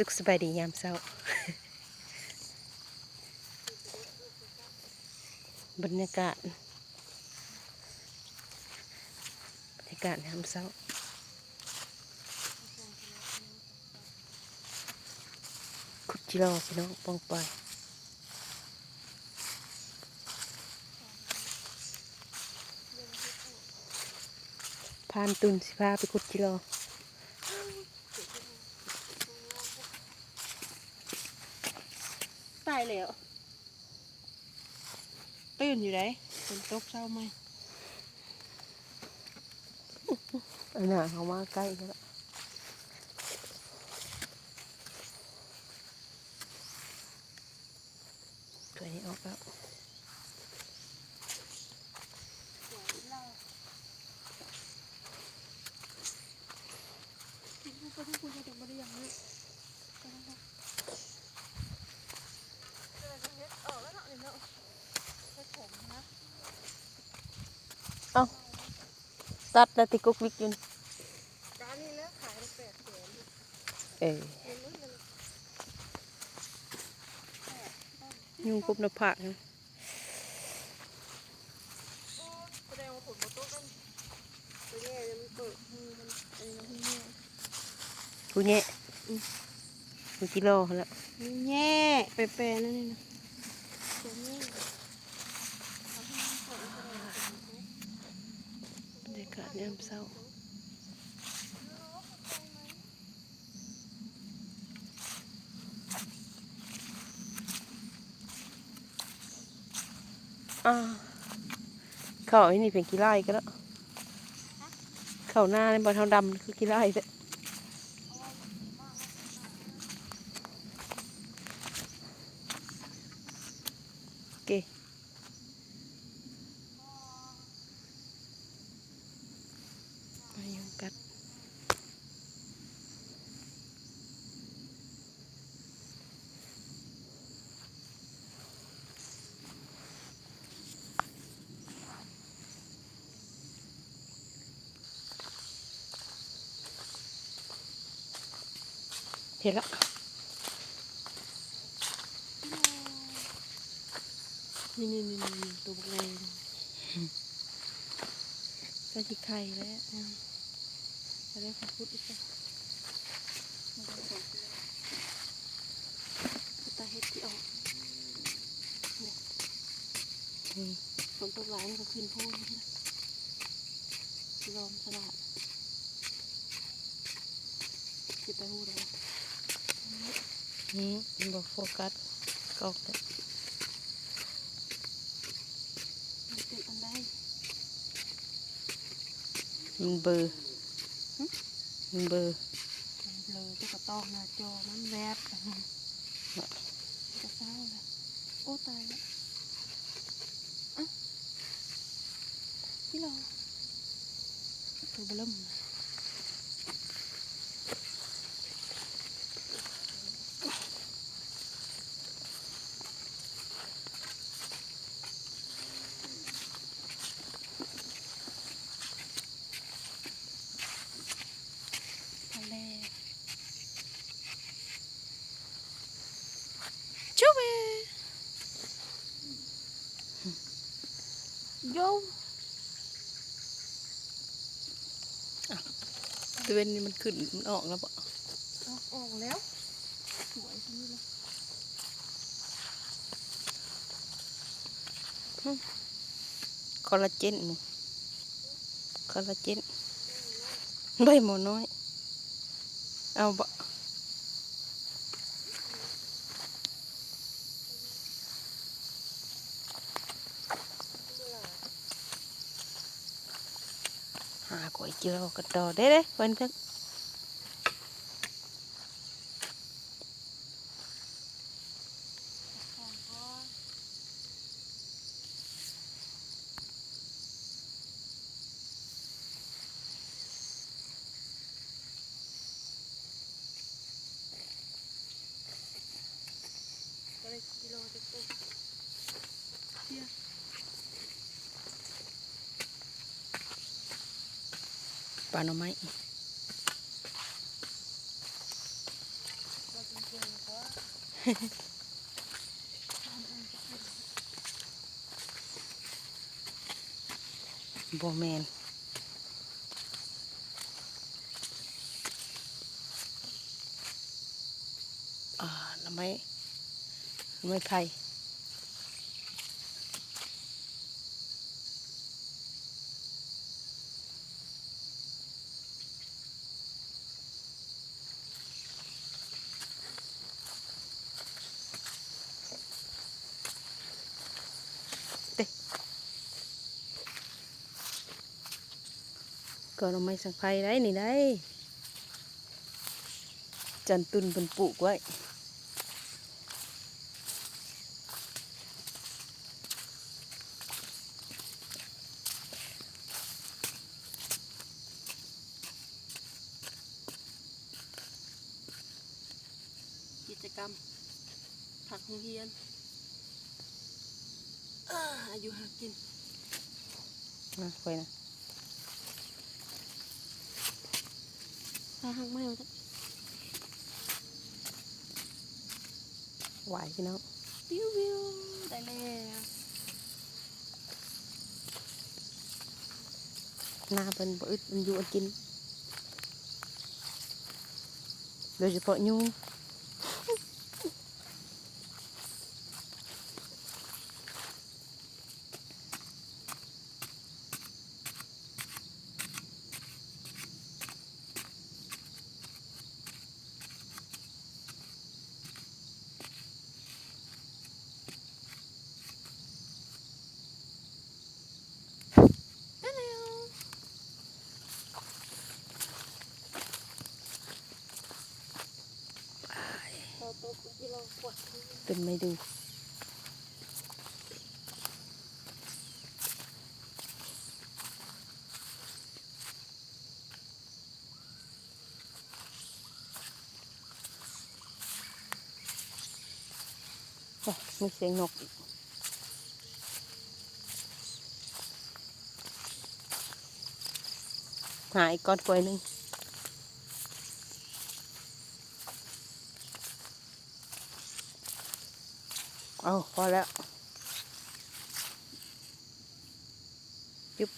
ສຸກສະບາຍດີຍາມເຊົ້າ. ບັນຍາກາດ ບັນຍາກາດຍາມເຊົ້າ. ຂຸດຈິລໍພີ່ນ້ອງ ປ່ອງໄປ ພານຕຸນຊິພາໄປຂຸດຈິລໍ. ຕາຍແລ້ວ ຕື່ນຢູ່ໃດ໋ ຝົນຕົກເຊົ້າໃໝ່. ອັນໜ້າເຮົາມາໃກ້ແລ້ວ ຖ້ວຍນີ້ອອກແລ້ວ. ເອົ້າ ຕັດແລ້ວຕິ ກົກວິກຢູ່ນີ້. ກະອັນນີ້ແຫຼະ ຂາຍໄດ້ແປດແສນ. ເອີ ຍຸງກົບໜ້າຜາກ. ໂອ້ຍ ສະແດງວ່າຝົນບໍ່ຕົກເດ້. ຜູ້ແຍ່ມັນເປີດ ຜູ້ແຍ່ ຜູ້ແຍ່ ອືມ ຜູ້ຈິລໍຫັ້ນລະ ແຍ່ແປໆ ນັ້ນນີ້ນະ. ບັນຍາກາດຍາມເຊົ້າ. ອາ ເຂົ້າອັນນີ້ເປັນຂີ້ລ້າຍກໍແລ້ວ. ເຂົ້ານາໃນບ່ອນເຮົາດຳຄືຂີ້ລ້າຍແທ້. ໂອເຄ. ມາຍຸງກັດ. ເຫັນລະ ນີ້ໆໆໆ ໂຕບັກໃຫຍ່ ໃກ້ຊິໄຂ່ແລ້ວ ອາ ກໍໄດ້ຂອງພຸດອີກ ຕາເຫັດທີ່ອອກ ນີ້ ອືມ ຝົນຕົກຫຼາຍມັນກໍຂຶ້ນໂພນ ລອມສະຫຼາດ. ເກັບໄປຮູ້ແລ້ວ ອືມ ບໍ່ໂຟກັສກ້ອງເລີຍ. ມັນເປັນອັນໃດ? ມັນເບີ ຫຶ? ມັນເບີ ມັນເບລີ ເຈົ້າກໍຕ້ອງໜ້າຈໍມັນແວບ ມັນກໍເຊົາແລ້ວ. ໂອ້ ຕາຍແລ້ວ. ອະ ນີ້ລະ ໂຕເບີເລີ່ມ. ທະເລ ຈູເວ ໂຢ ອ່ະ ຕາເວັນນີ້ມັນຂຶ້ນ ມັນອອກແລ້ວບໍ່? ອອກ ອອກແລ້ວ ສວຍຊຳນີ້ເລີຍ. ຫຶ ຄໍລາເຈນ ຄໍລາເຈນ ໃບໝໍນ້ອຍ ເອົາບໍ່? ຫາກອຍເຈີກັນຕໍ່ເດ້ ເດ້ ເພິ່ນເພິ່ນ. ປາໜໍ່ໄມ້ ເຮົາຊິ ບໍ່ແມ່ນ ອ່າ ໜໍ່ໄມ້ ໜໍ່ໄມ້ໄຜ່. ເດ້ ກໍໜໍ່ໄມ້ສັງໄພໄດ໋ນີ້ໄດ໋ ຈັນຕຸນເພິ່ນປູກໄວ້. ກິດຈະກຳພັກໂຮງຮຽນ ອາ ອາຍຸຫາກິນ ມາ ຂ້ອຍນະ ພາຮັກໄມ້ມາ ຫວາຍພີ່ນ້ອງ ປິວໆ ໄດ້ແລ້ວ. ນາເພິ່ນບໍ່ອຶດ ມັນຢູ່ອັນກິນ ໂດຍສະເພາະຍຸງ. ເປັນໄມ້ດູ່. ໂອ້ ມີສຽງນົກອີກ ຫາອີກກ່ອນ ກ້ວຍໜຶ່ງ ເອົາ ພໍແລ້ວ ຈຶບ.